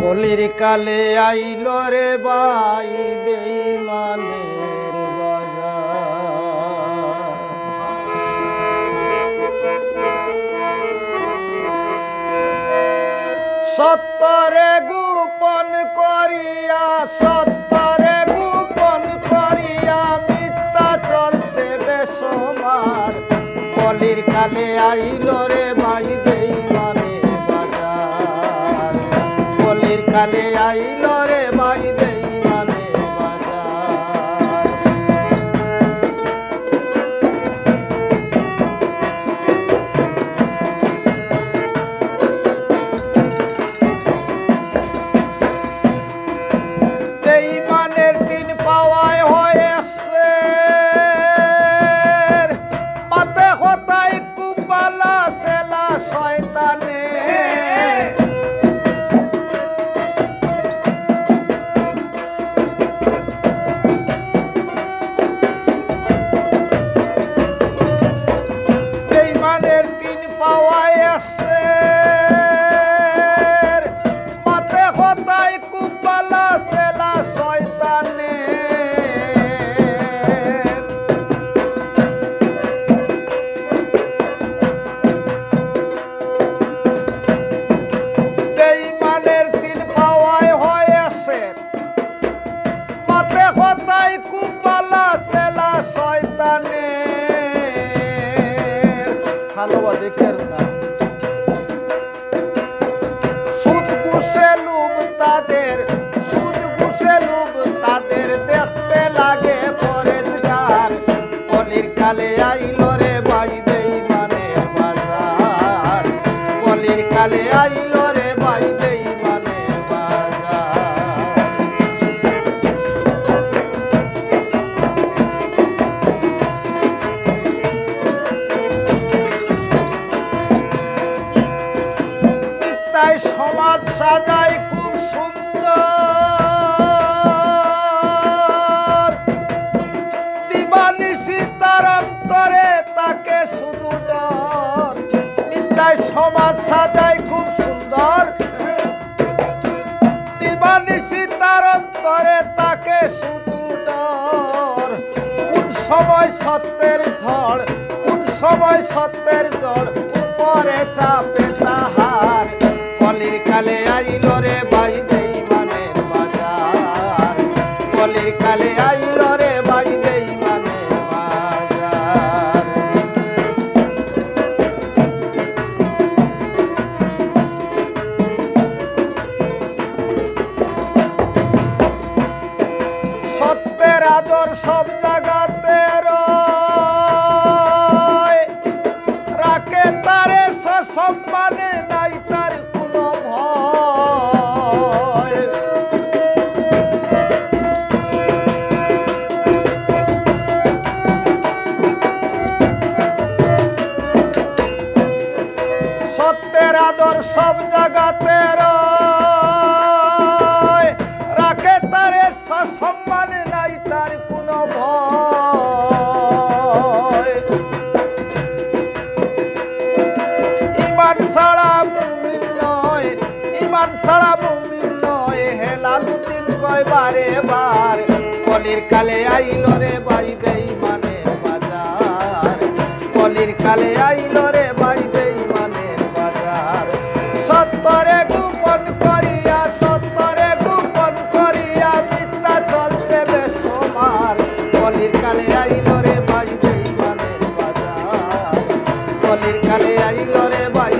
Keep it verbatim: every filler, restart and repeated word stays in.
কলির কালে আইল রে ভাই বেইমানের বাজার। সত্যরে গোপন করিয়া, সত্যরে গোপন করিয়া মিথ্যা চলছে বেসমার। কলির কালে আইল রে ভাই বেইমানের বাজার। কলির কালে আইল রে ভাই বেইমানের বাজার। বেইমানের তিন পাওয়ায় হয় এক সের, মাতে কথায় খুব ভালা সেলা শয়তানে। বেইমানের তিন পাওয়ায় এক সের, মাতে কথায় খুব ভালা সেলা শয়তানে। বেইমানের তিন পাওয়ায় হয় এক সের, মাতে কথায় খুব ভালা সেলা শয়তানের। খালো দেখে আর না। সুদ ঘুষে লোভ তাদের, সুদ ঘুষে লোভ তাদের, দেখতে লাগে পরেজগার। কলির কালে আইল রে ভাই বেইমানের বাজার। কলির কালে আইল রে ভাই বেইমানের বাজার। মিথ্যায় সমাজ সাজায় খুব সুন্দর, দিবানিশি তার অন্তরে তাকে শুধু ডর। মিথ্যায় সমাজ সাজায় খুব সুন্দর, দিবানিশি তার অন্তরে তাকে শুধু ডর। কোন সময় সত্যের ঝড়, কোন সময় সত্যের ঝড় উপরে চাপে তাহার। কলির কালে আইল রে ভাই বেইমানের বাজার। কলির কালে আইল রে ভাই বেইমানের বাজার। সত্যের আদর সব জাগাতে রয়, রাখে তারে সসম্মানে, নাই তার কোনো ভয়। সত্যের আদর সব জাগাতে রয়, রাখে তারে সসম্মানে, নাই তার কোনো ভয়। ইমান ছাড়া মুমিন নয়, ইমান ছাড়া মুমিন নয়, হেলালুদ্দিন কয় বারে বার। কলির কালে আইল রে ভাই বেইমানের বাজার। কলির কালে আইল রে ভাই বেইমানের বাজার। সত্যরে গোপন করিয়া, সত্যরে গোপন করিয়া মিথ্যা চলছে বেসমার। কলির কালে আইল রে ভাই বেইমানের বাজার। কলির কালে আইল রে ভাই